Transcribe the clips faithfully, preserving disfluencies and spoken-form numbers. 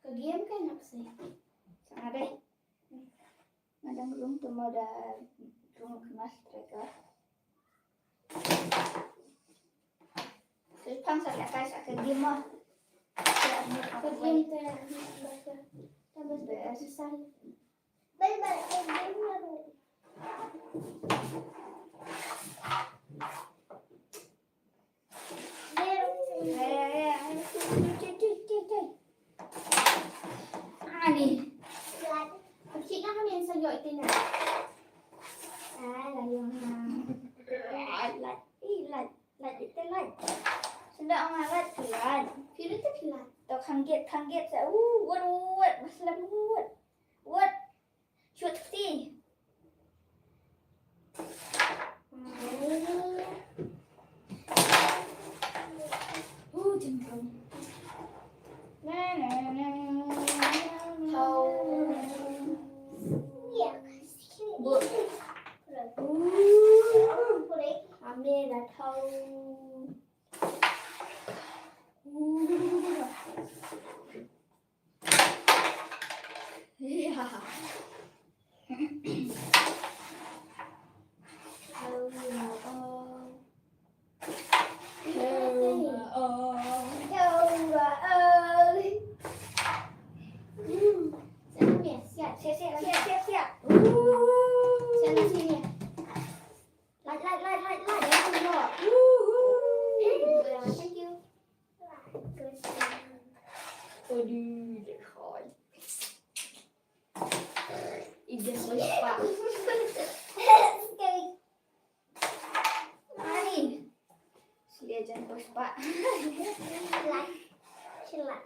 Ka game ka nap se. Sa nga dei. Nga dang rung tu mo da rung kemas treka. Terus pang sa ka sa ka game mo. Ka game te. Tambah bes. Bye bye. Ani. Kit na kami sa yo itina. Ai la yo na. Ai la. Ih la. La ite la. Senda ang la la. Phi ite la. To khang get khang get sa. Uh, wat wat. Maslam wat. Wat. Shoot ti. Oh, jengkol. Na, na, na, na, na. Thau. Bu. Amin, thau. Siap, siap, siap, siap, siap. Siap, siap, siap. Light, light, light, light, light. Woohoo. Thank you. Aduh, dia koi. Ih, dia koi, Pak. Sekali. Mari. Sila jangan koi, Pak. Silat. Silat.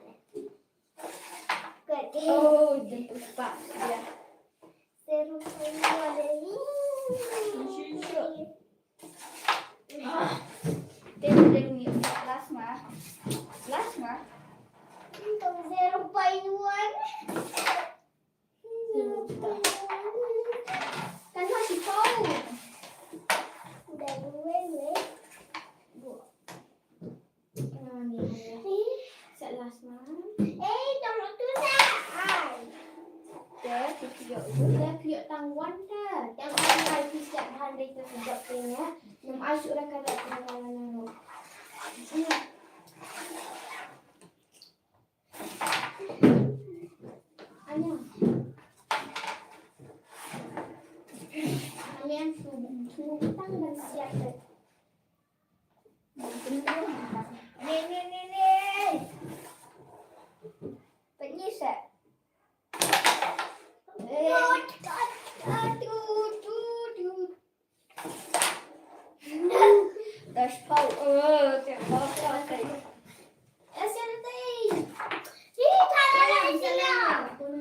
Good. Oh, dia koi, Pak. Dia. Seru semua deh. Sure, sure. Ah, tengok dia ni. Last mah. Last mah. Untung zero point one. Zero point one. Kan masih tahu. Udah dua ni. Dua. Sa last mah. Eh, tang tu sa. Ai. Te, te phi ïoh, te phi ïoh tang wan te. Tang wan te phi siap han dei te phi ïoh te ne. Nam ai shu ra ka da ka da na no. Anya. Anya shu, shu tang ban siap te. Ni, ni, ni, ni. Pynïaid sa. Eh. Aduh, aduh, aduh. Dash pau. Eh, okey, okey, okey. Eh, siapa tadi? Ni, tak ada lagi siapa.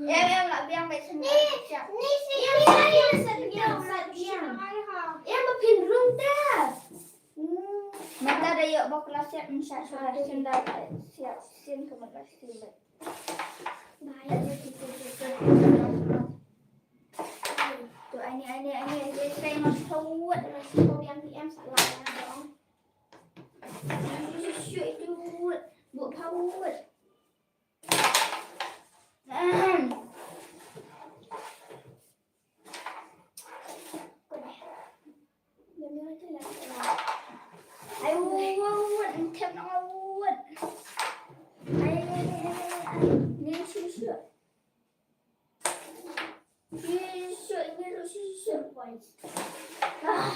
Eh, em, em, lah biang baik sini. Ni, siap. Ni, siap. Ni, siap. Ni, siap. Ni, siap. Em, makin rung dah. Mynta da ïoh bok la siap, mynta shuwa shin da siap shin ka mut la shin. To ani ani ani ani sai mas pawut, mas pawut yang em sa la dong. Shu itu bu pawut. Ai, wut, wut, wut, ntep na wut. Ai, ai, ai, ai, ai. Ni shu, shu. Shu, shu, ni shu, shu, shu. Ah.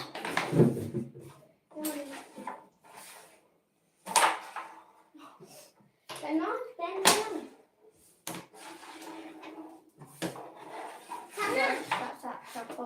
Sa, sa, sa, sa.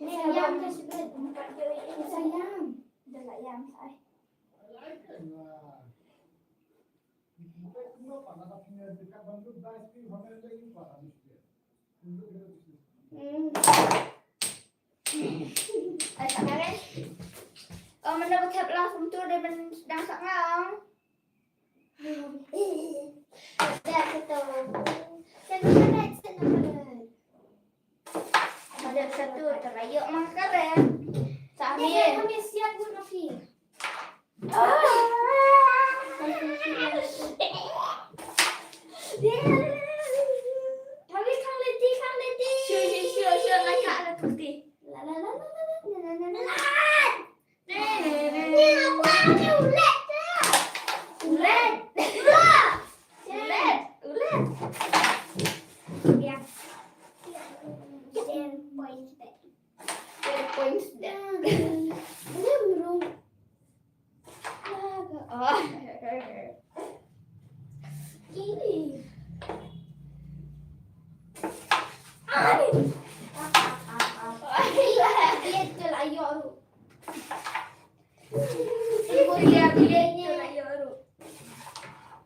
Sayang ka shibit. Sayang. Dah lah yang, ay. Hmm. Ai, tak kare. Oh, mana ba thep la sum tu dei ban dang sak nga ong. Ada satu. Satu padat, satu padat. Ada satu terayuk mangkar ya. Sami. Kami siap pun kami. Kami kang leti, kang leti. Shu, shu, shu, shu, langkah lah tuti. La, la, la, la, la, la, la, la, la. Ulet. Ulet. Ulet. Ulet. Ya. Ten points back. Ten points back. Belum, belum. Oh. Ini. Ai. Dia telah, ayo. Ibu dia biliknya.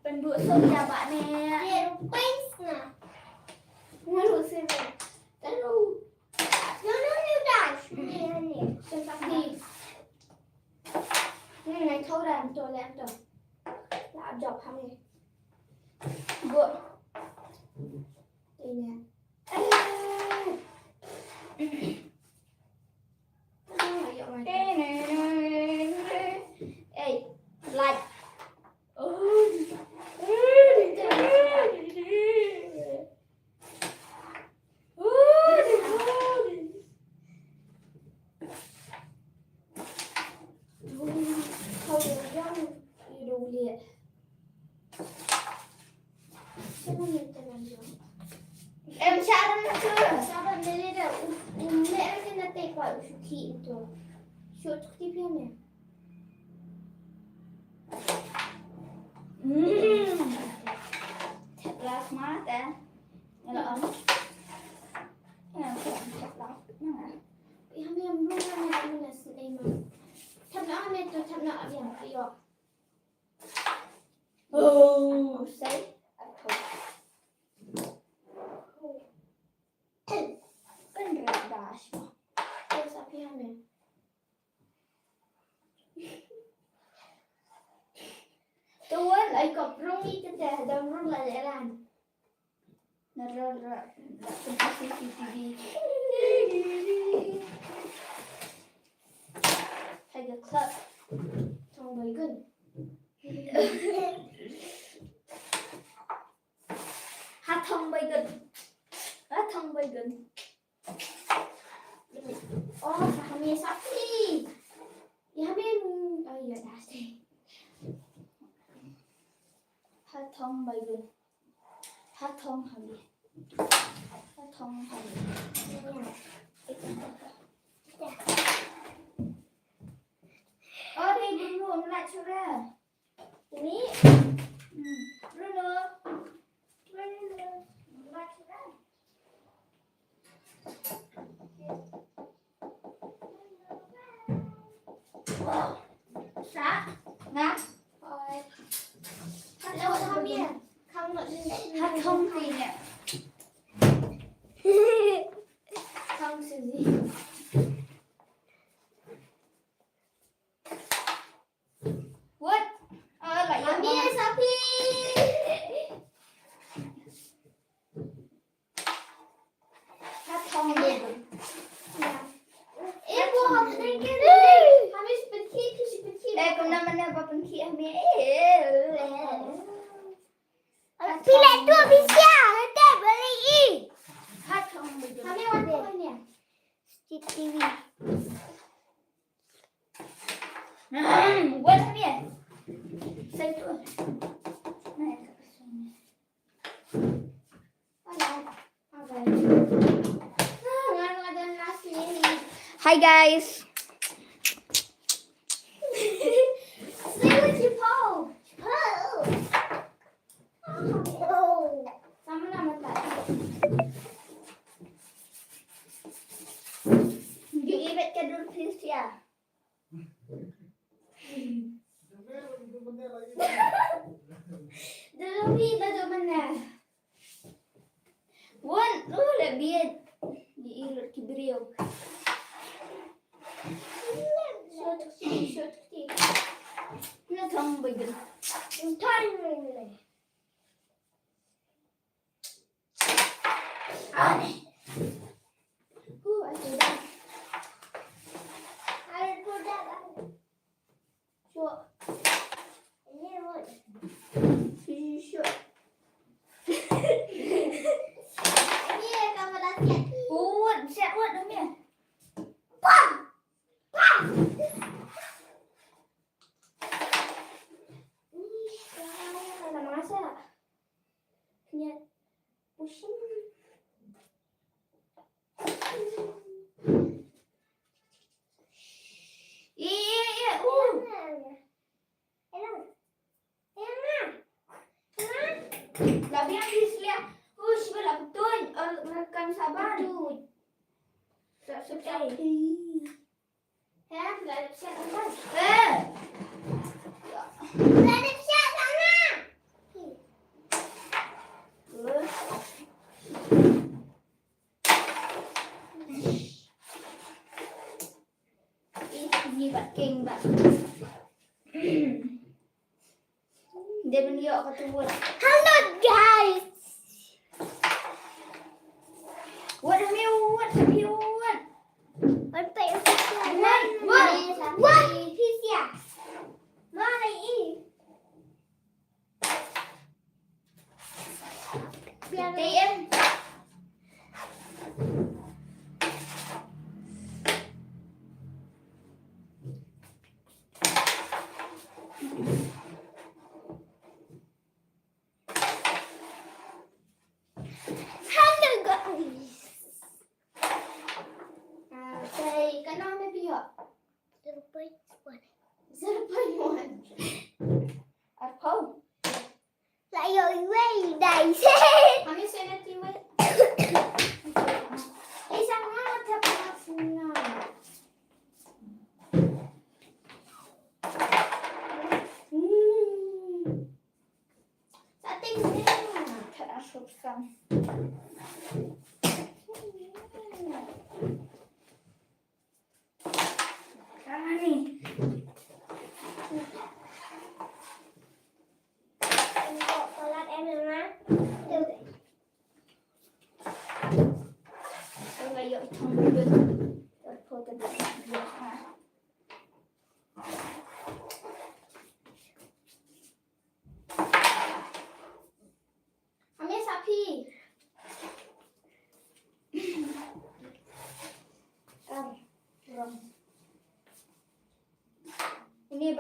Penduk so dia bak ni. Dia rupain sana. Ngurus sini. Terus. No, no, no, dah. Ni, ni. Ni. Hmm, ngai thau dah, tu, lihat tu. Lah, jawab kami. Bu. Ini. Ei, light. Em, sharon na tu. Sharon na le da. U, u me ra kena te kwa u shuki itu. Shu tu ki pia me. Hmm. Tep las ma te. Ngala om. Ngala om tep las. Ngala. Ih, me am lu na me tu na sini ma. Tep na me tu, tep na am yo. Oh, say. Ai, ko rung ïa kata, dang rung la leh lan. Na rung la, la pynta C C T V. Hai ka club. Thong bai gun. Ha thong bai gun. Ha thong bai gun. Oh, sa ha mi sa phi. Ya mi, oh ya dah sih. Ha thong bai gun. Ha thong ha mi. Ha thong ha mi. Oh, ni Bruno, nak curah. Ni. Hmm. Bruno. Bruno. Nak curah. Sa, nga, oi. Hello, come here. Come, look. Ha thong phi ne. Thong Suzy. What? Ah, la ya. Mami, sapi. Ka thong de. Eh, bu ha pynkhih. Ha mi pynkhih, pynkhih, pynkhih. Eh, kumno mano ba pynkhih ha mi. Eh. Phi leh tu, phi sia, te beli i. Ha thong de. Ha mi wat tu ni. Street T V. Wat ha mi. Sai tu. Hi guys. Stay with your pole. Pole. Oh. Sama nama tak? You even can do this, yeah. Dulu ni baju mana? Wan, lu le biet. Di ilut ki briew. Shot ki, shot ki. Na thong bajul. Thong bajul. Nia pusing. Iya, iya, iya. Uh. Hello. Hello. Hello. La biang di selia. Hush, bela betul. Makan sabar. Betul. Tak sedap. Eh. Ih, ni bad king bad. Hello, guys. What have you, what have you, what? What, what, what? Peace, yeah. Mari, eh. Biar. Hello, guys. Ah, okay, ka nam ïa phi ïoh? Zero point one. Zero point one. Arphew. La ïoh iwei dai. Kami sene tiwei. Isa nga tap na sina. Hmm. Sa ting ting. Ka da suk sam. Kani.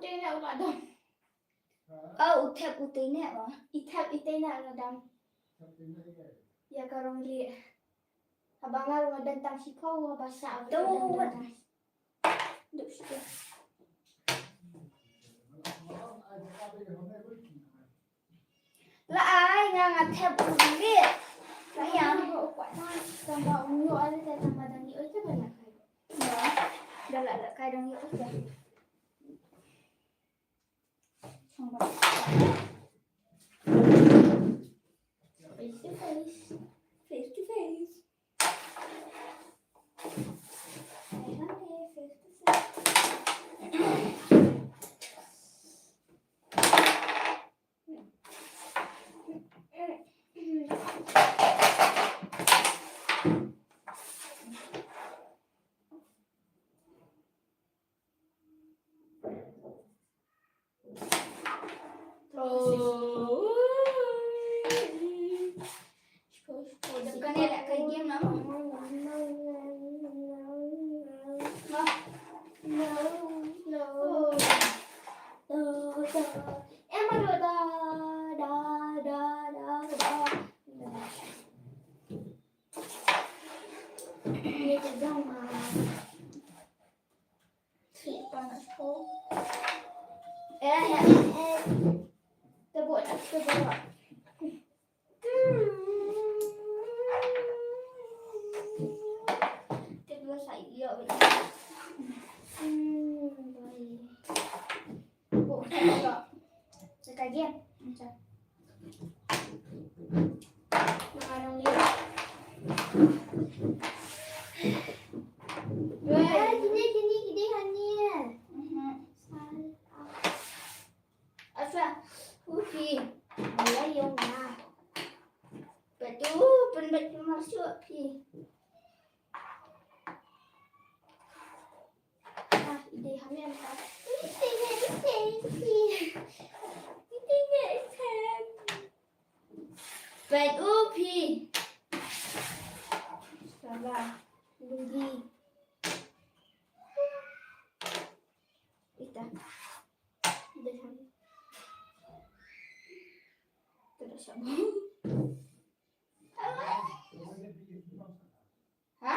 Te na u la dam. Oh, u thep u te ne ba. I thep i te na u la dam. Ïa ka rong lieh. Haba nga rong dang tang shiphew, haba sah. To. Duk shiphew. La ai nga nga thep u lieh. Ka ïa. Tang ba u ïoh ale te tang ba dang ïoh te ba la kai. Ïa. Da la la kai dang ïoh te. Face to face. Face to face. Hey, honey, face to face. Asa, ufi, ala yong na. Betul, pen betul masuk, fi. Ah, ide kami apa? Ide, ide, ide. Ide, ide. Pet upi. Sabar. Lagi. Ita. Ide kami. Terus apa? Ha?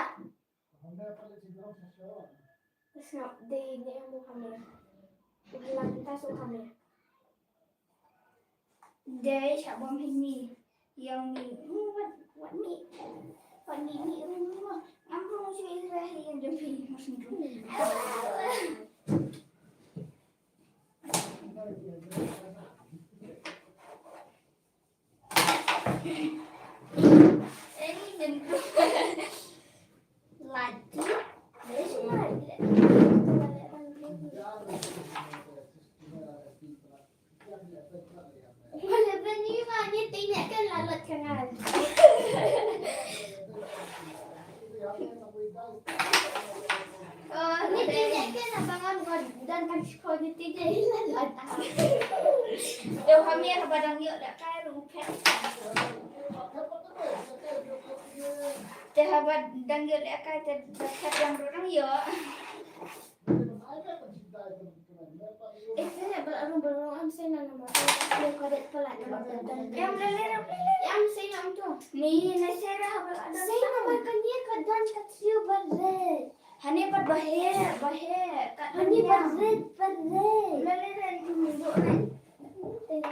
Sngap dei ne mo kane. Ulang ta so kane. Dei sha bom hini. Yang ni. Wat, wat ni. Wat ni ni. Ngam rung shu ira hi yang jom hi. Mas ni. Te haba dang ïoh lehkai te da phet dang ïoh. Eh, kane ba arung ba arung am sei na nama. Ïa ka det pala nama. Ïa, ym lele, ym lele. Ïa, am sei na am tu. Ni na sei ra ba arung. Sei na ba kan ïa ka dan ka tiu ba le. Hane pat ba he, ba he. Hane ba red, ba red. Ym lele, red ni do red. Red.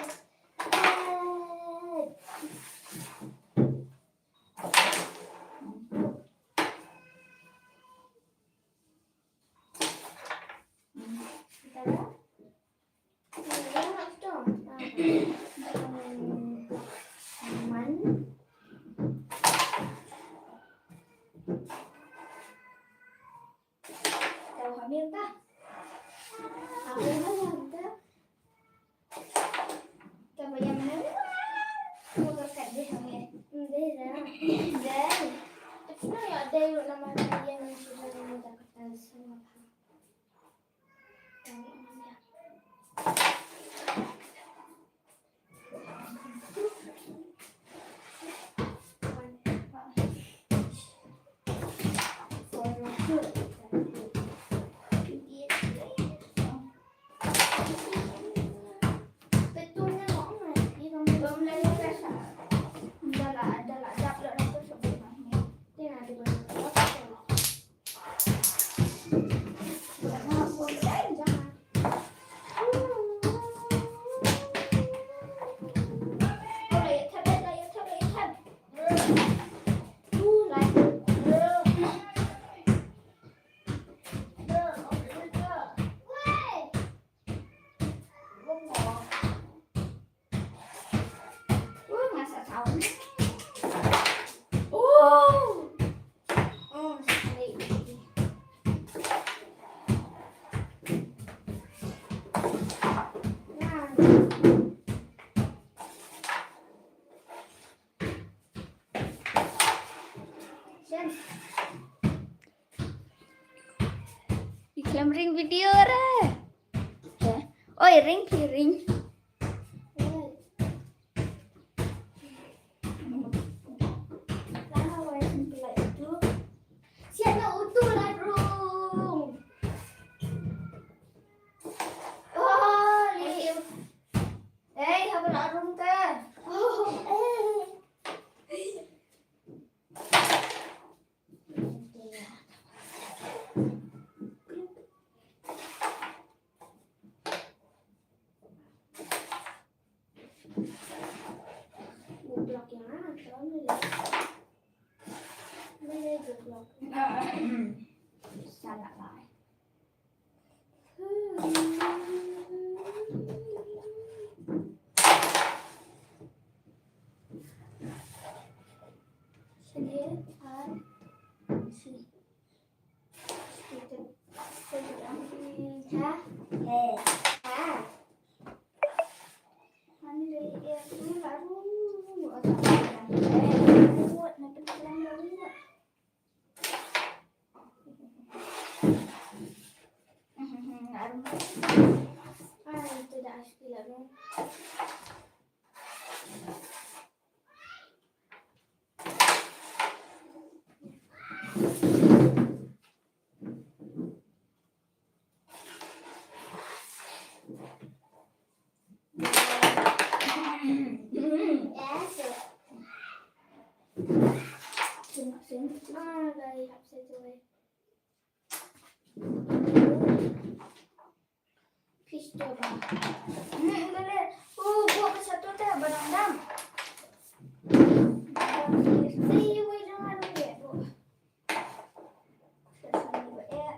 Ka ba ïa mane. Ko ka kat dei hangne. Dei da. Dei. It's not your day, lo nama ïa ni shu na ni da ka ta shu na pha. Em ring video re. Oi, ring phi ring. Siat na utu la rung. Oh, li. Ei, haba la rung ka. Oh, eh. Pistol. Hmm, boleh. Oh, buat ke satu teh, barang dam. Barang ni, wei, jangan lupa, Bu. Dah sana, Bu, ya.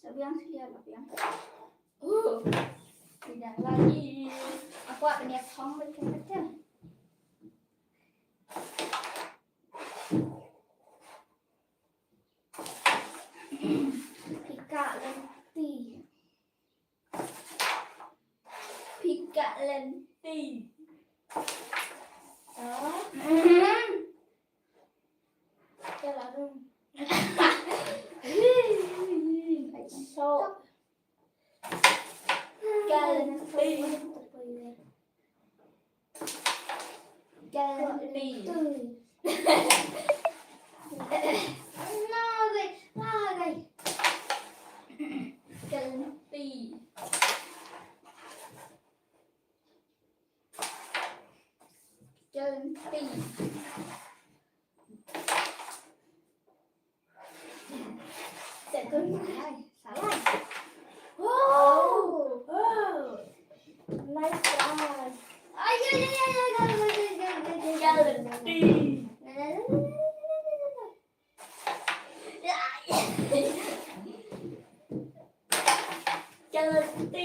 Labiang sih ya, labiang. Oh, tidak lagi. Aku akan lihat hong betul-betul. Pika lenti. Pika lenti. Oh. Jalan. So. Galpi. Galpi. Galpi. Galpi. Second. Ai, salah. Oh. Oh. Nice try. Ai, ai, ai, ai, ai, ai, ai, ai, ai, ai. Galpi. Galpi.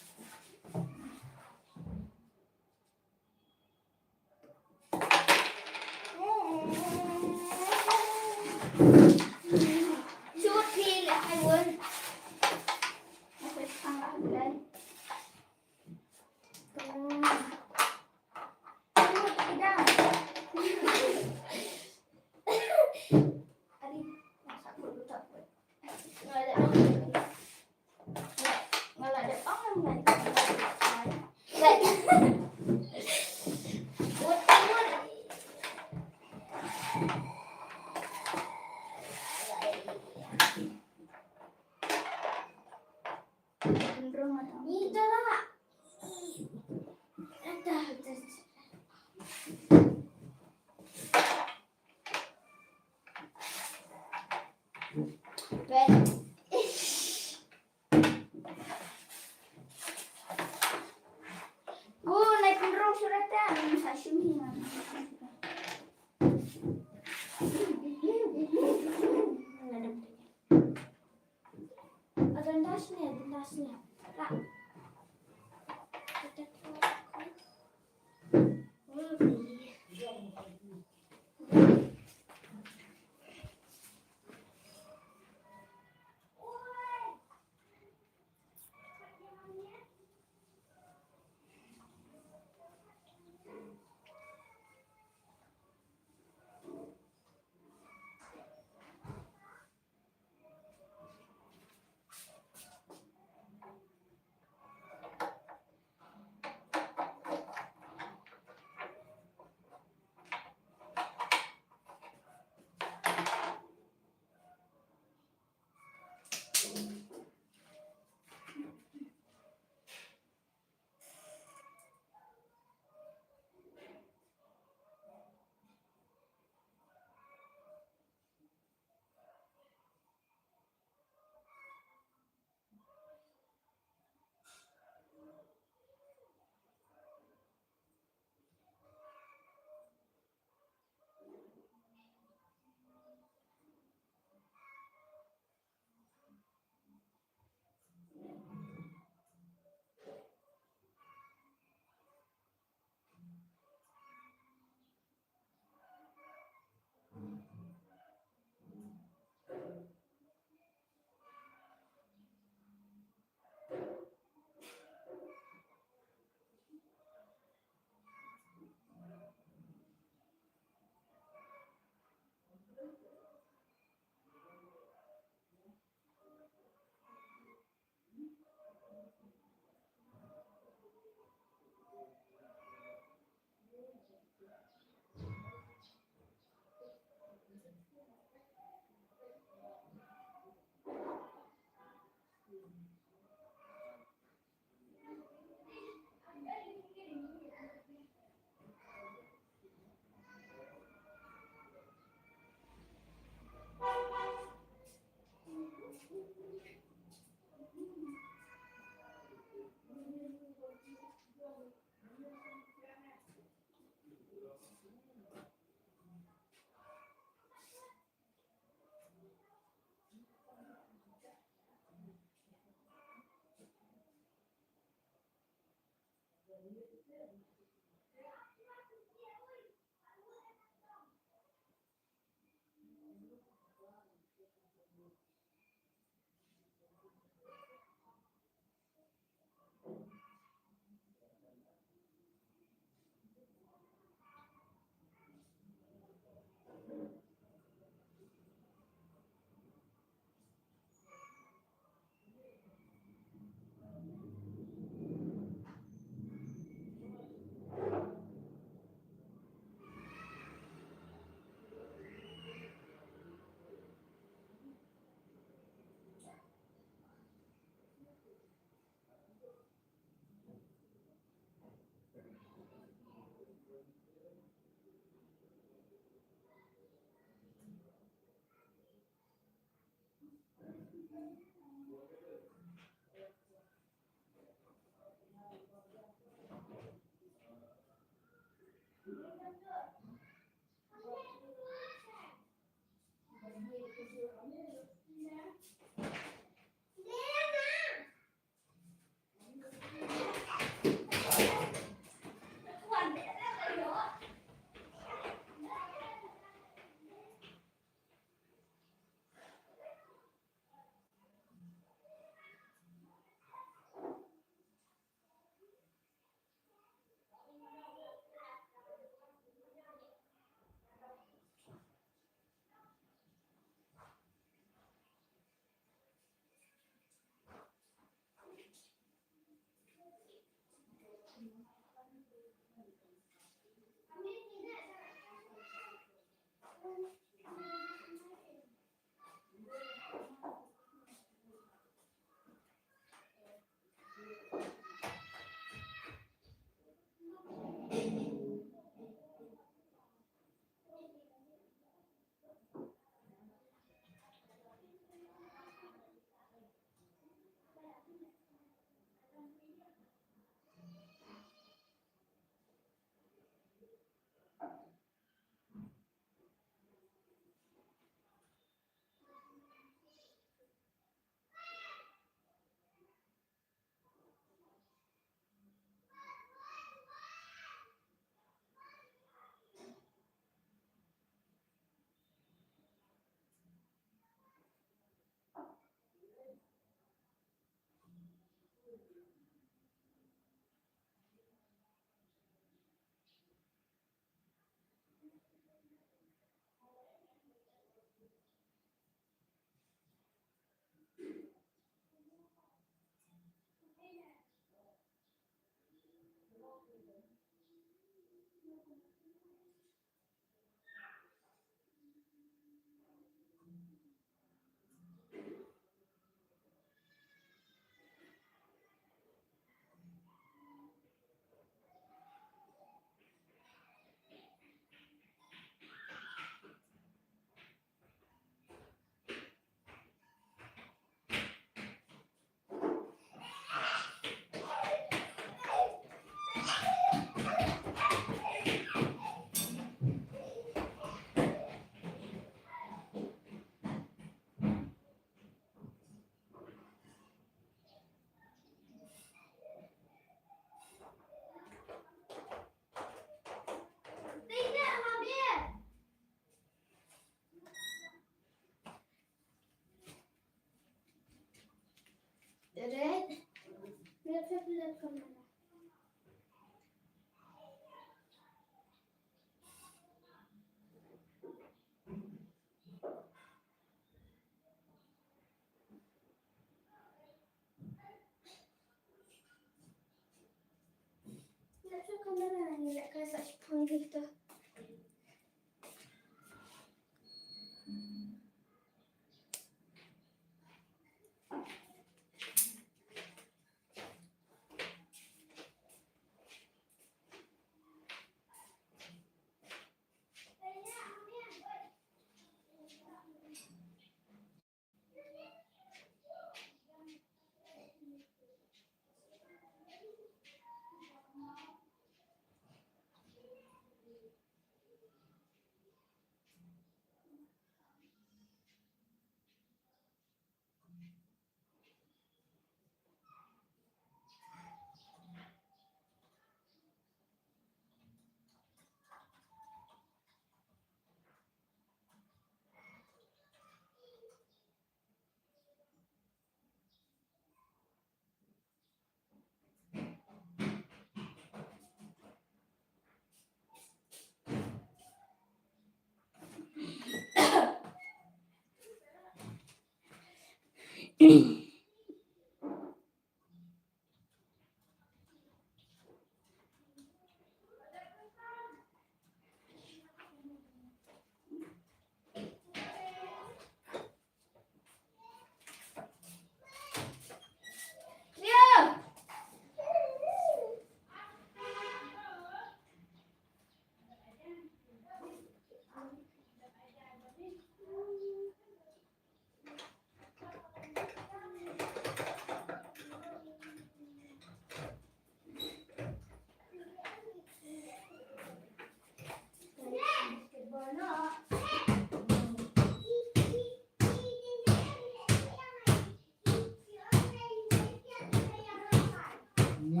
Ite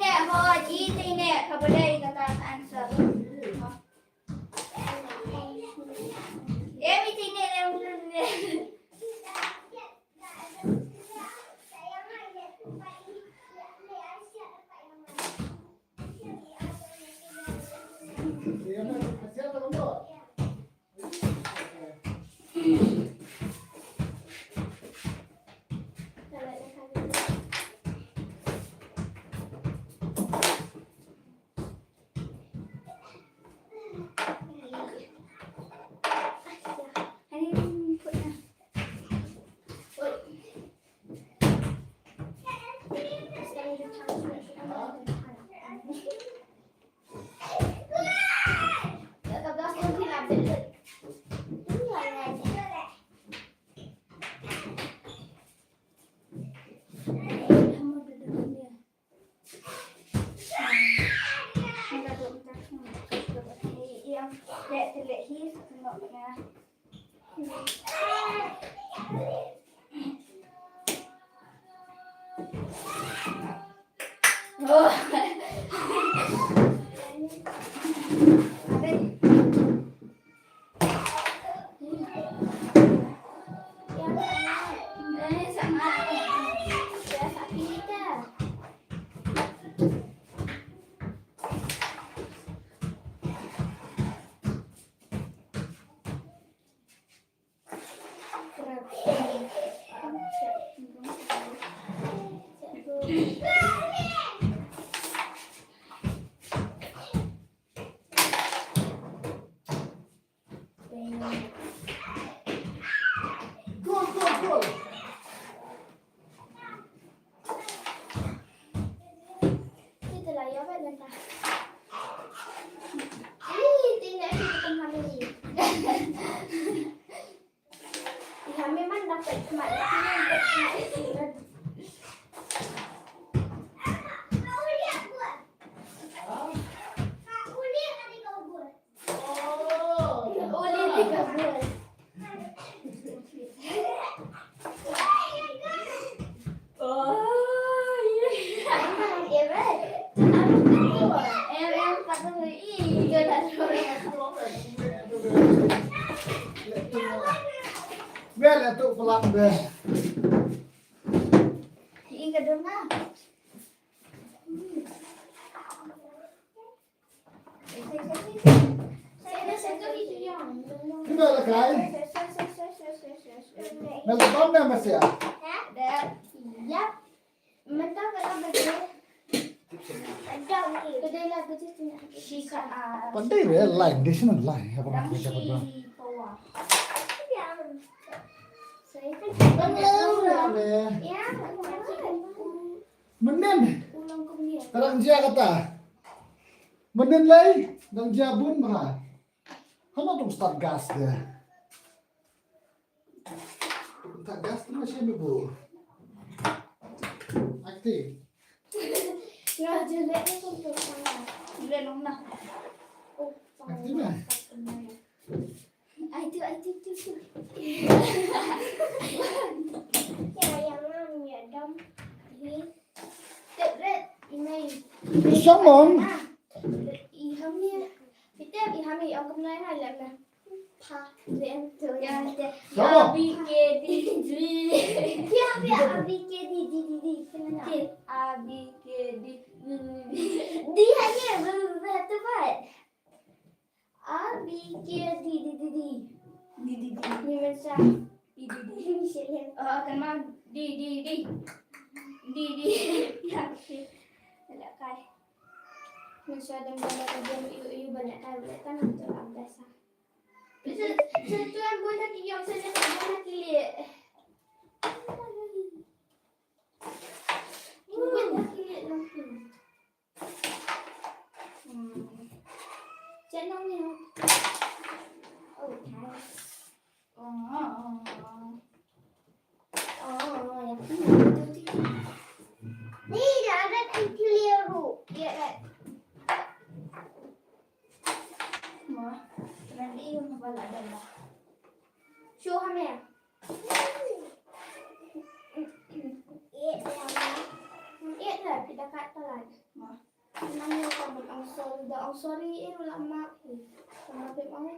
ne, ho, ite ne, kabole kata answer. Em ite ne, em ne. Bel, atu pelan, bel. Ini ka dong ah. Kita lah kai. Nak lepas dah masih ah. Dah. Yap. Mentang kalau betul. Ada okey. Kedai lah betul tu. Sisa ah. Pandai dia line, dia sana line. Apa nak kerja apa? Saya kan. Ya, Mynnin. Ka dang jia kata. Mynnin lei, dang jia bun bha. Hana dong start gas de. Start gas tu masih me bu. Aktif. Ya, jelek ni pun tu sama. Jelek nong nah. Oh, aktif lah. Ai tu, ai tu, tu, tu. Ya, yang mana ya dam. Hi. Tep red, imai. Someone. Iham ni. Tep iham ni, aku pernah ingat lah. Pa, red tu. Ya, tep. Someone. A, B, K, D, D. Ya, ya, A, B, K, D, D, D, D. Kena tak? A, B, K, D, D, D, D. D hanya, betul, betul, betul. A, B, K, D, D, D, D. D, D, D. Ni macam D, D, D. Ni siapa? Ah, kan mah D, D, D. D, D. Ya, okey. Nak kai. Macam ada benda kerja iu-iu banyak kai, boleh kan untuk abdas ah. Macam, macam tu yang buat lagi, yang saya nak buat lagi. Buat lagi nanti. Hmm, Palat. Ma. Nang ïa ka ban ong sorry, da ong sorry, eh, ruh la map. Ka map ïa ka map.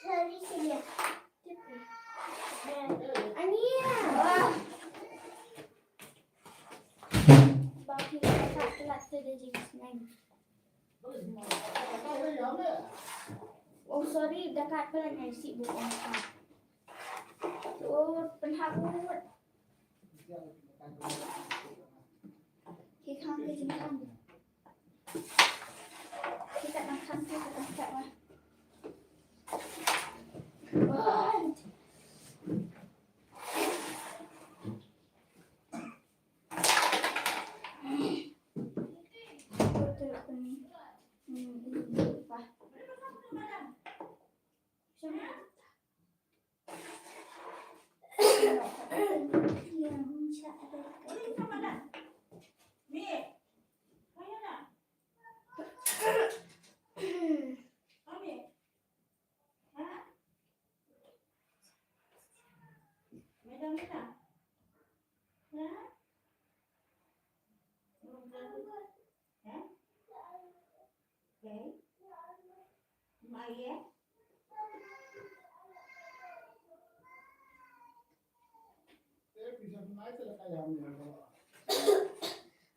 Sorry, Celia. Ania. Ba ki ka palat te da jingsneng. Oh, sorry, da kat palat nai si bu ong ka. Oh, pynhap mut. Ki khang ki jingkhang. Ki kat nang khang ki kat nang kat ma.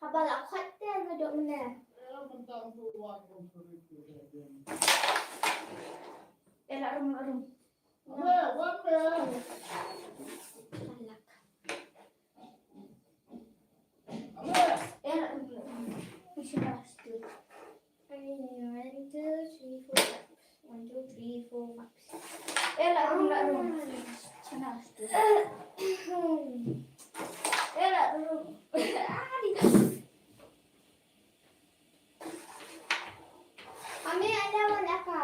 Haba la khot te na dok mene. Eh, la rum, la rum. One, two, three, four, five. One, two, three, four, five. Eh, la rum, la rum. Eh, la rum. Mami, ada warna apa?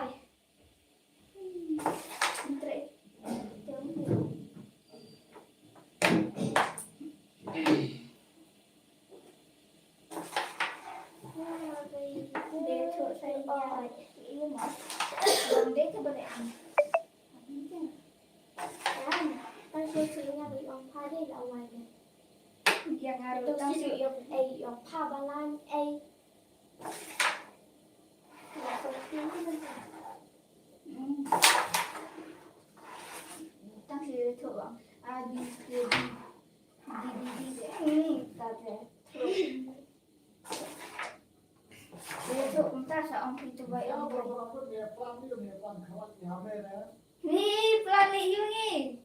Ni plan ni yu ni.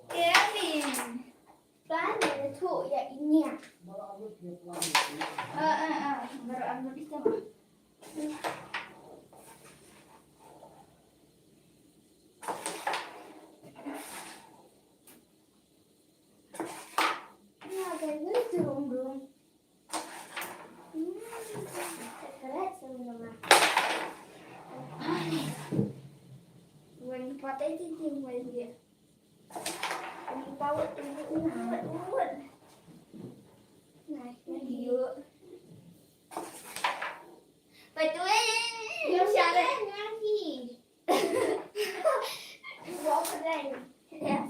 Kemi. Plan ni tu ya inya. Ah, ah, ah. Baru ambil di sana. Ni ada ni tu rum rum. Hmm, sekarang semua. Wen patai tinting wen dia. Wen pawat wen uwat uwat. Nah, ini dia. Betul. Yang siapa lagi? Gua apa lagi? Ya.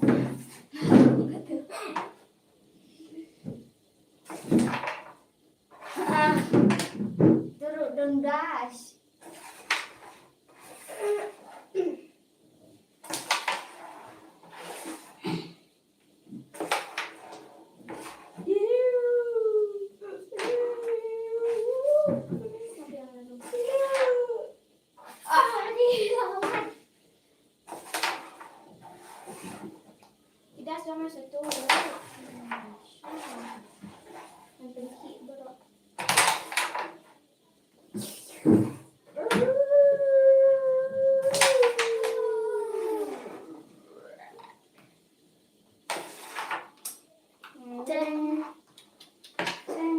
Ah, turut dundas. Ah, ni lawan. Kita sama satu. Yang penting baru. Teng. Teng.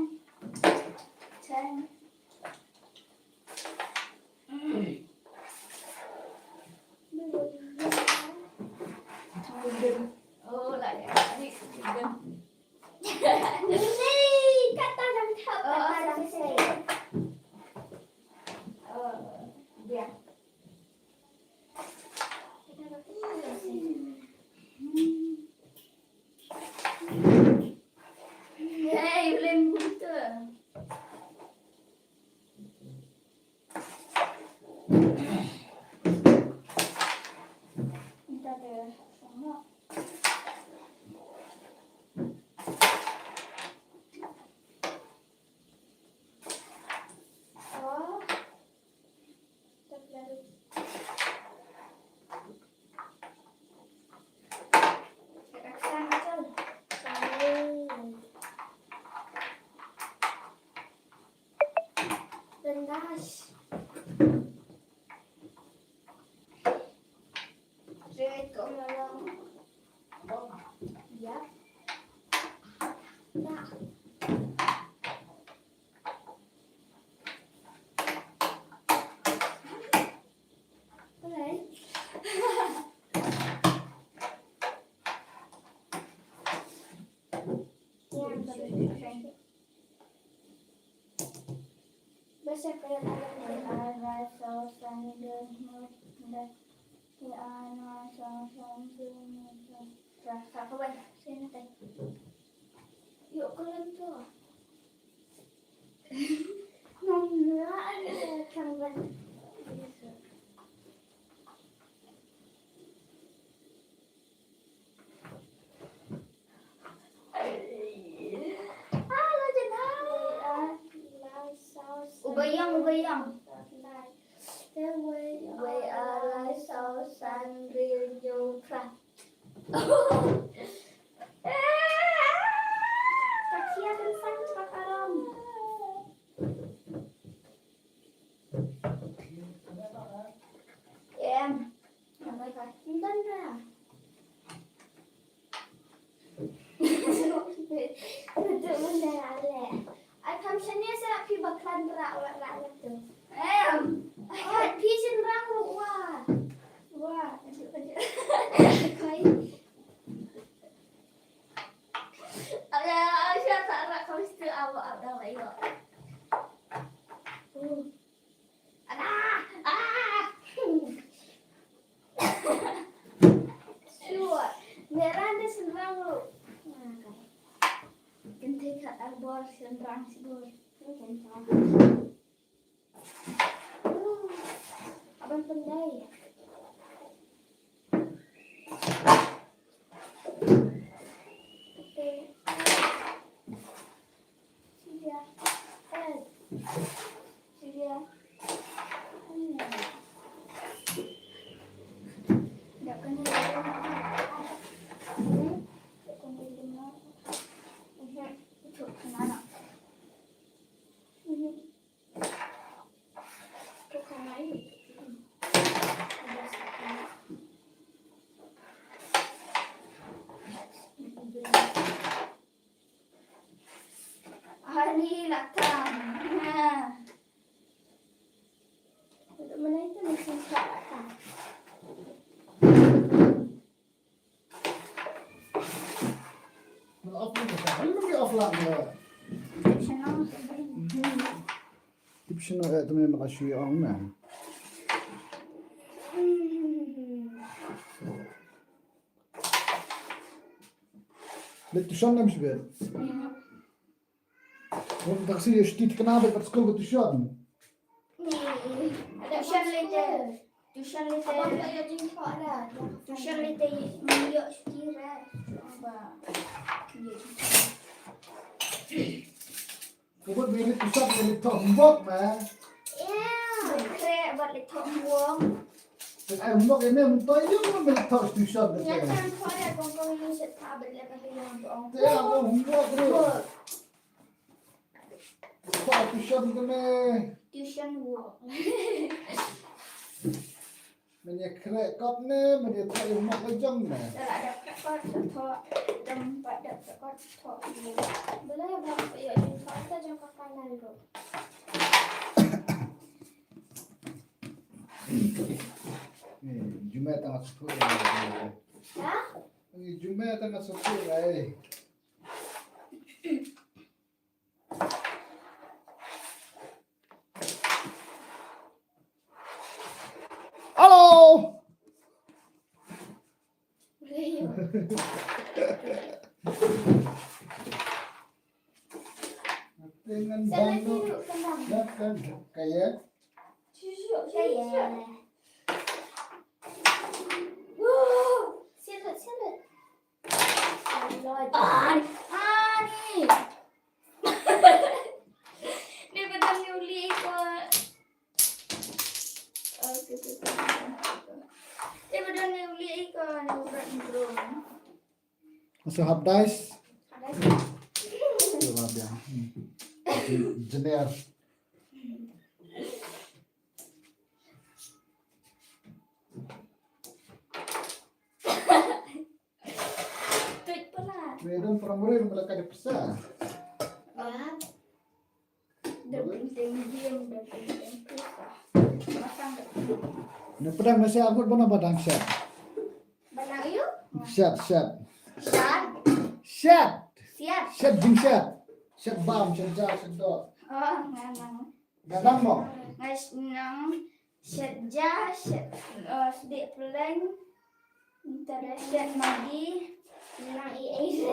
Teng. Oh, lah ya. Ni, ni. Ni, kata dah tak. Oh, kata dah tak. Oh, dia. Kita dah tak. Hmm. Ana sa san tu ni sa. Sa sa ka bai. Sini tai. Yuk, kalian tu. Mama, ada kan bai. Ubayang, ubayang. Wei alai saw san briew hynñiew phra. Ka khia kan sang chak aram. Em. Ngan bai ka. Ngan bai ka. Ai, kam shane sa phi ba klan ra wa ra wa tu. Em. Ai, phi shin rang ru wa. Wa. Kai. Ala, sha sa ra kam stu awa abdang ayo. Ala, ah. Sure. Meran de shin rang ru. Kan te ka arbor shin rang sibor. Kan ta. Aban pyndai. Sida. Eh. Sida. Hmm. Dak kena dak kena. Hmm. Dak kena dak kena. Mhm. Itu kena nak. Mhm. Itu kena ini. Ani la tam. Untuk mana itu mesin tak la tam. Off lang, off lang. Tip sino eh tumi mala shui ong na. Leit tuition ne ym shibit? Ym, taksi ïa shuti thikna bad pat skul bad tuition. Tuition leit te. Tuition leit te. Tuition leit te ym ïoh shuti re. Ba ïoh shuti. Ka bud me leit tuition me leit thoh homework me. Ïa, khreh bad leit thoh homework. Te ai homework ïa me, me thoh ïa me, me leit thoh tuition te. Ïa, tang thoh ïa kong kong ïa shet tha bad leit ka ïa kong. Te ai homework ruh. Thoh tuition te me. Tuition work. Men ïa khreh kot ne, men ïa thoh ïa homework la jong ne. Te la dep khreh kot, sa thoh, dang pat dep khreh kot, sa thoh. Balei ba ïa jong thoh, sa jong ka final ruh. Eh, jumai tang sa thoh ïa. Ha? Eh, jumai tang sa thoh ïa. Hello. Dengan bang tu datang kaya. Kaya. Silat, silat. Ani. Ani. Ni ba dang uli ko. Ni ba dang uli ko, ni ba dang bro. Masa hap dice. Hap dice. Ito na biya. Jener. Tuit pala. Meron pala mo rin, wala ka de pesa. Ah. Na pdeng na sha abut bana badang sha. Badang ayu? Shat, shat. Shat? Shat. Shat. Shat jing shat. Shat bam, shat jar, shat dor. Oh, nga nang. Nga nang mo? Nga nang. Shet ja, shet, eh, sdek pleng. Ntar shet Maggi. Nang i ei.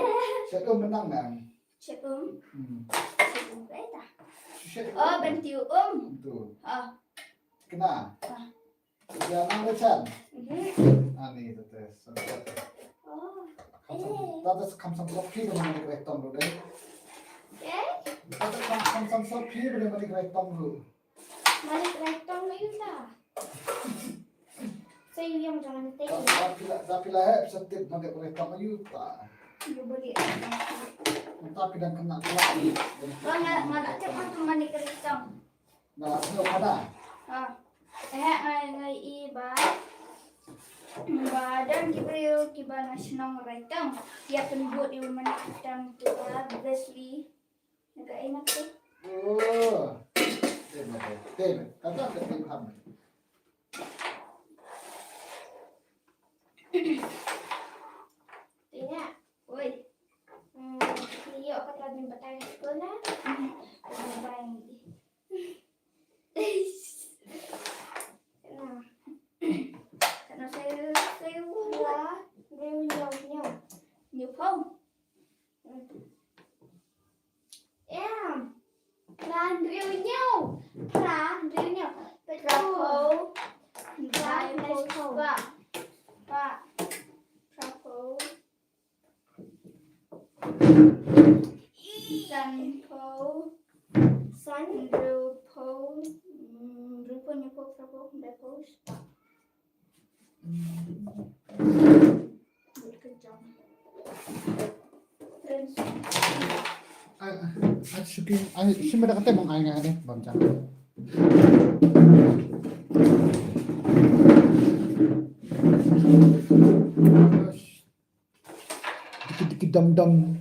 Shet um menang nang. Shet um. Hmm. Shet um kai ta. Shet um. Oh, bentiu um. Betul. Oh. Kena. Ah. Ya, nang lechan. Mhm. Ani tete. Oh. Kam sam, eh. Tata kam sam sop phi ba mani kre tong ru deh. Eh? Tata kam, kam sam sop phi ba mani kre tong ru. Malik Raitong na yuta. Sa yu yang jangan teh. Da pila, da pila hep setip malik Raitong na yuta. Yu balik. Tapi dan kena kelak. Bang, nggak, nggak tak cepat tu malik Raitong. Nggak, nggak pada. Ah. Eh, ngai, ngai, i, ba. Ba, dan ki briew, ki ba na shnong Raitong. Ki ïa pynbud ïa u malik Raitong tu, ba, Wesley. Naka enak tu. Oh. Tebe, tebe. Kata ke tebe ham. Tina. Oi. Hmm, ni yo kata din batai sekolah. Hmm. Batai. Nah. Kana saya, saya wala. Dia nyau, nyau. Nyau pau. Em. Phra hynriew hynñiew. Phra hynriew hynñiew. Phra phew. Phra hynriew phew. Phra phew. Phra phew. San phew. San hynriew phew. Hynriew phew, hynñiew phew, phra phew, hynriew phew. Ai, ai, ai, shuki, ai, shim ba da kata bang ai nga ne, bang jam. Dikit, dikit, dam, dam.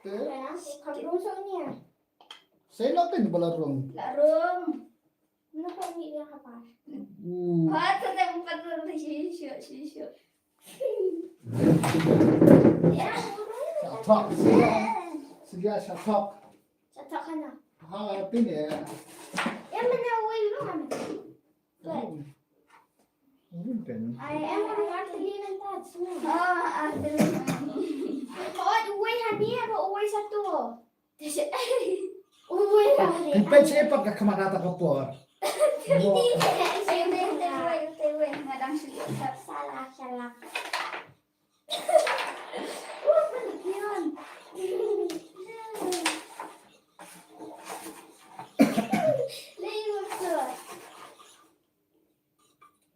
Te? Sayang, kau belum sok ni, ya? Saya nak kan bala rong. La rong. Kenapa ni dia apa? Uh. Ha, tu dah empat rong, shisha, shisha. Ya, burung. Shatok, sedia. Sedia shatok. Shatok kana? Ha, pin ya. Ya, mana wai lu mana? Good. Hmm. Hmm, pin. I am a Martin and that's me. Ah, ah, oh, wai hani, apa wai satu? Wai hani. Pin, pin, siapa ka kamera tak apa? Wai, wai, wai, wai, ngadang sih. Salah, salah.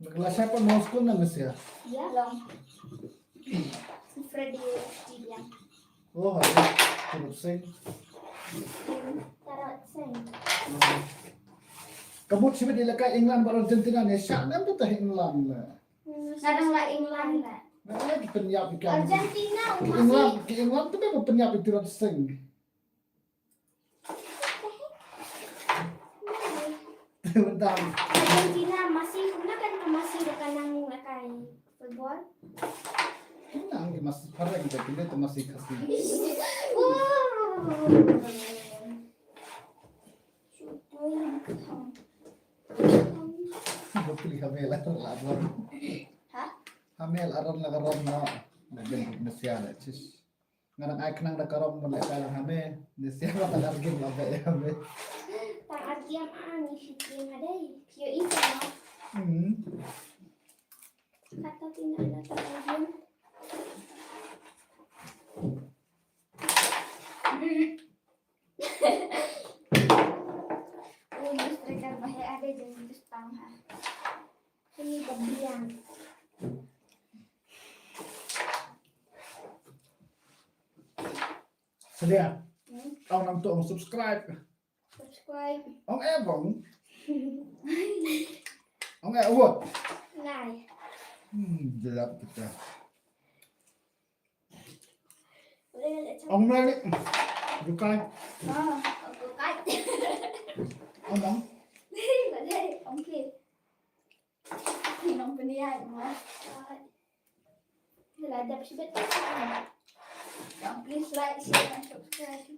Nagla siapa mau sekolah nggak sih ya? Ya. Long. Freddy Dibiang. Oh, ada. Tarot Singh. Tarot Singh. Ka mut shibit ïalehkai England bad Argentina ne, shah ne em tu tah England ne. Nga dang la England ne. Nga dang la ki pynïap ïa ka. Argentina, ki England, ki England tu ba pynïap ïa Tarot Singh. Bentar. Argentina masih, pernah kan masih dekat nang lakai football? Nang ki masih pareng, kita tu masih kasih. Wow. Betul, hamil aron la ka ron. Hah? Hamil aron la ka ron na. Nang ben Malaysia la, sis. Nga dang ai khnang da ka rom ban leh kai lang ha me. Ni sia ba ta dar gim la beh ha me. Tang ar gim a ni shi gim ha dei. Pio i ta no. Hmm. Kata tina na tang ar gim. Oh, ni striker bahaya ada jadi terus tang ha. Ini babiang. Sedia. Hmm? Ong nang tu ong subscribe. Subscribe. Ong eh bong. Ong eh award. Nai. Hmm, gelap kita. Ong mlai ni. Bukai. Ah, bukai. Ong bong. Ong ke. Nong pynïaid mo. Te la dep shibit. Tang, please like, share and subscribe.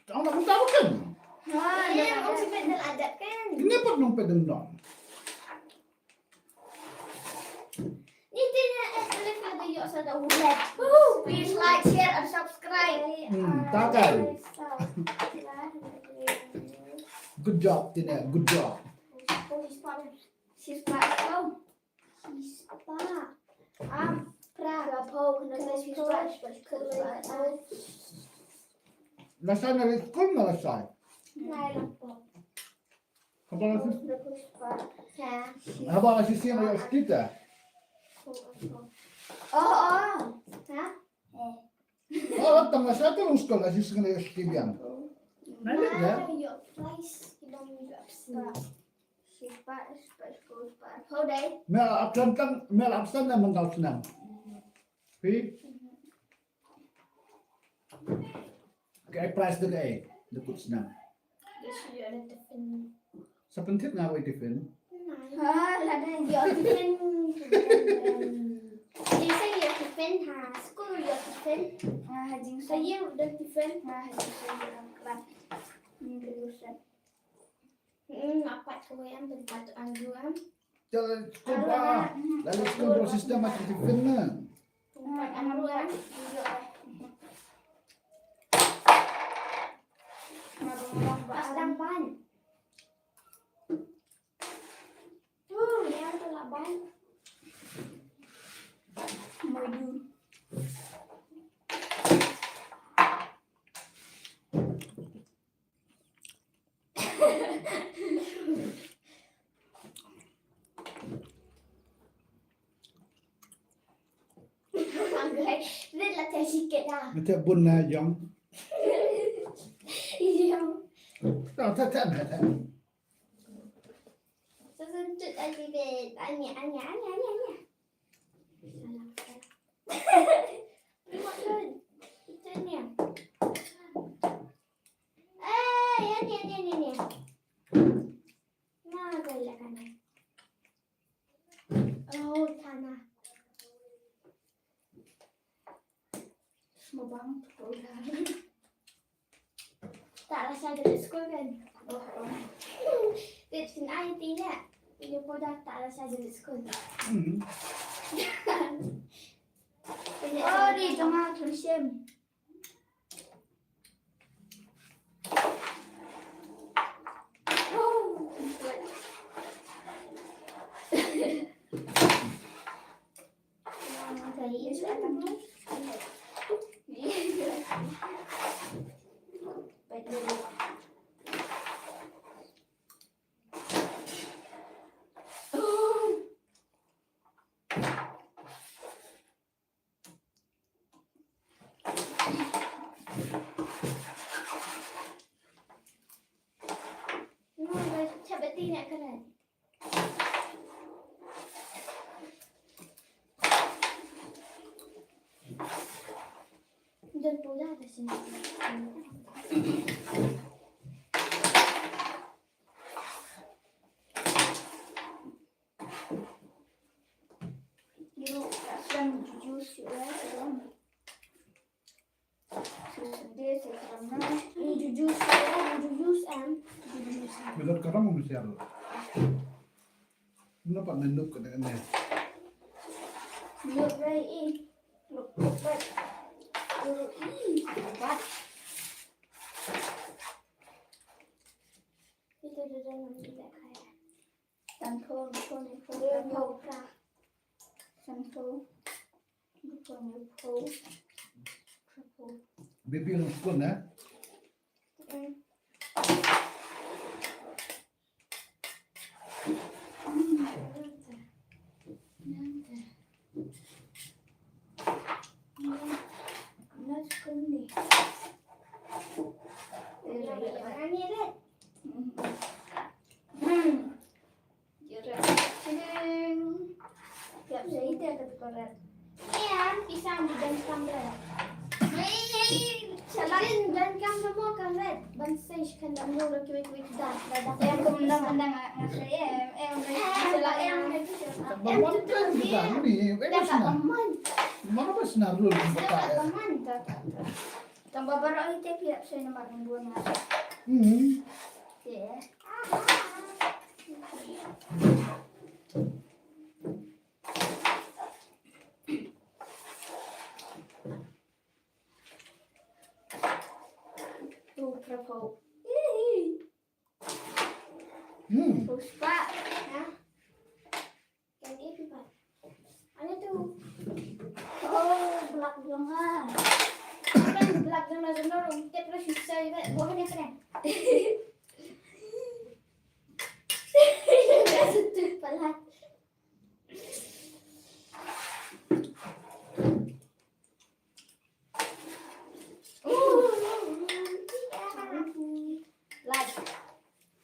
Tang, la kumta ba ken. Ha, eh, la ong shibit, la dep ken. Ngi pat nong peit dang nong. Ni te na, eh, klik la da ïoh sa da ulet. Woo, please like, share and subscribe. Hmm, ta kai. Good job, Tina. Good job. Shispa, shispa, shispa. Am, pra, pra, pho, na sa shispa, shispa, shispa. Lashai na ri skul na lashai. Nai la pho. Haba la shispa. Haba la shispa na ri skul ta. Oh, oh. Ha? Eh. Oh, tang la sa tu skul la shispa na ri skul biang. Nai la ya. Yo, price, ki dong yo spa. Shispa, shispa, shispa, shispa. Ho dai. Me la absent tang, me la absent na mengal senang. Pi? Kaei price da kaei? Da kut snam. Sa pyntip nga wei tiffin. Ha, lada ïoh tiffin. Jingsa ïoh tiffin ha, skul ïoh tiffin. Ha, jingsa ïoh da tiffin. Ha, jingsa ïoh da tiffin. Hmm, apat ko em, tempat anjuam. Te skul ba, lalu skul ba sistem macam tiffin na. Tempat anjuam. Pas dang ban. Tu, ya tu lah ban. Madu. Rit la te sikit ah. Mete bun na jong. Jong. Tang te te te. Sesentut aja deh. Anya, anya, anya, anya, anya. Salah. Terima kasih. Itu ni. Eh, ya ni, ni, ni, ni. Nah, dah lah kan. Oh, sana. Semua bang, tak lasa dari sekolah kan? Oh, oh. Dia sini aja tinggal. Dia pun dah tak lasa dari sekolah. Hmm. Oh, ni jangan tersiam. Bigat ka rong mesti ada. Kenapa ngenduk kena kena? Nuk rai i. Nuk rai. Nuk i. Bat. Itu dia dalam tidak kaya. Santo, santo, santo. Santo. Baby nang skul na? Jurang. Jurang. Siap, saya itu ada koran. Iya, pisang di jam sembilan. Hei, hei, Jin, jan kam da mo kam red. Ban sei shi kan da mo da kiwei kiwei ki da. Da da. Em kum da man da nga nga sei em em. Em sei la em. Ba mon kan kita ni, em sna. Mon ba sna rul ba ta. Tang ba baroh ni te phi ap sei namar nang bun nga. Hmm. Te. Tu, pyrphew. Hihi. Hmm. Pyrphew spah. Ha? Kan ïa phi pat. Ani tu. Oh, blak jong nga. Kan blak jong nga jong nga rum tep la shisha iba. Buah ni kena. Satu palat. Like.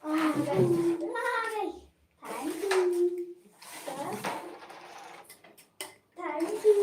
Ah, like. Thank you. Thank you.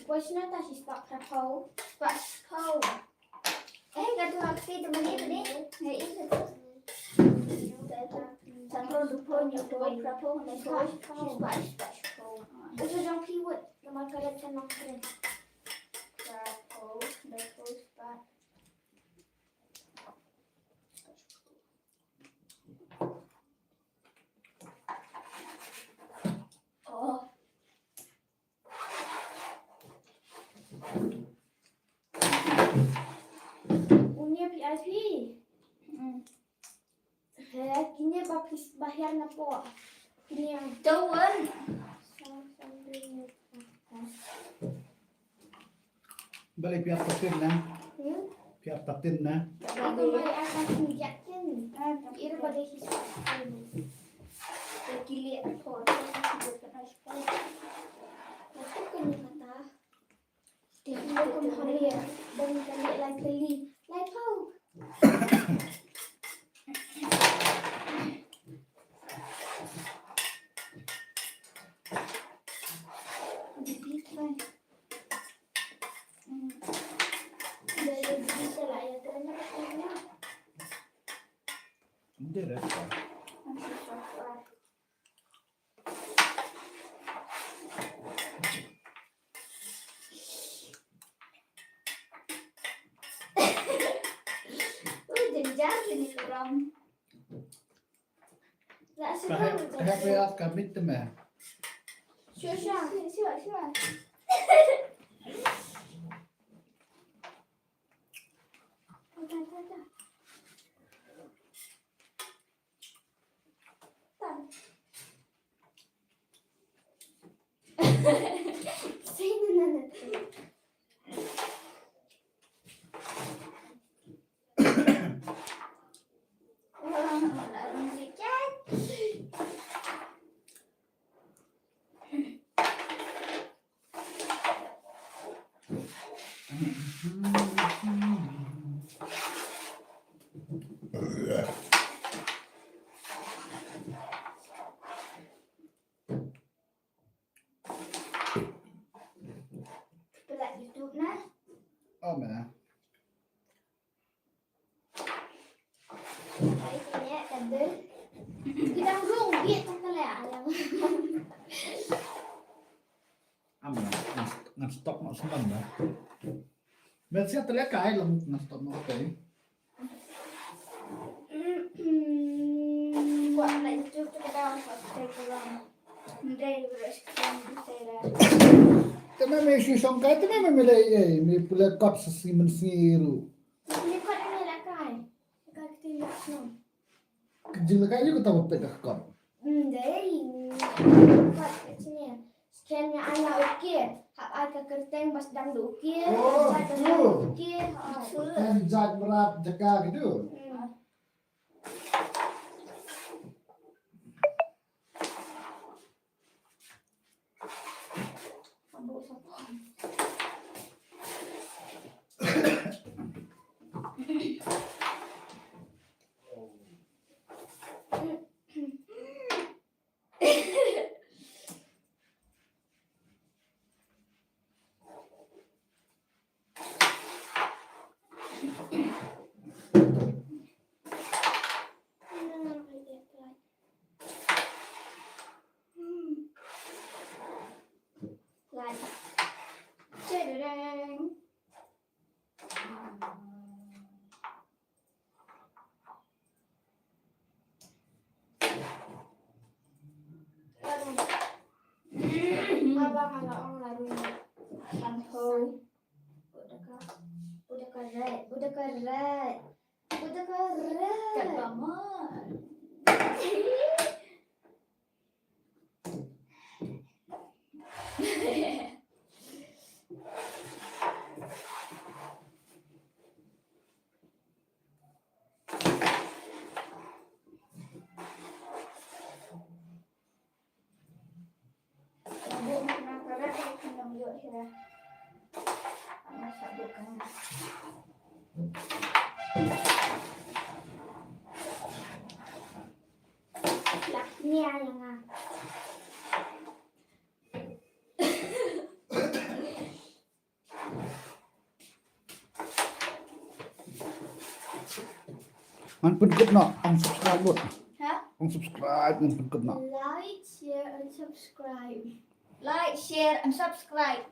Poi shano ta shi spah pyrphew? Spah shiphew. Eh, ka tu hak ti tu mani tu ni. Ngai i tu. Sa pyrphew, pyrphew, pyrphew, pyrphew, spah, spah shiphew. Ka tu jong phi wut, namar ka ret sa nang kren. Pyrphew, pyrphew, spah. Oh. Unia P I P. Hmm. He, kine ba pis, ba hiar na po. Kine. Dawan. Balei phi ap tatin na? Hmm? Phi ap tatin na? Aku mai akan tunjuk kan. Ir pada hisap. Kili apa? Itu kan kata. Dia itu kan hari ya. Dan kali lai kali. Lai kau. Di pitan. Ui, jynjar kine ki ram. Ka hep, ka hep ïa ka mit te me. Sure, sure. Sure, sure. Pela YouTube na. Oh, mana? Ai, kine ka dei. Ki dang rung bit tang ka leh alam. Am ngan, ngan, ngan stop noh sngewbha. Ban siat te leh kai lang ngan stop noh kai. Kwah na YouTube te ka dang subscribe ka long. Ndai bro, subscribe te la. Te me me shu shong kai, te me me me leh ei, me pule kot sa sngi mynsngi ruh. Ni kot ni la kai. Kai kti ni sno. Ka jinglehkai ïa kata ba peit da ka kot. Hmm, dei. Kot ka jingeh. Scan ïa ala, okay. Hap Ka kyrteng ba sdang da u kieh, oh, ka jait ba sdang da u kieh. Kyrteng jait mrad jaka kito. Hmm. Like, da-da-dang. Abang, ala ong la ruh. Shampoo. Buda ka, buda ka red, buda ka red, buda ka red. Kat ba ma. Ngan pynkut noh, ong subscribe bud. Ha? Ong subscribe, ngan pynkut noh. Like, share and subscribe. Like, share and subscribe.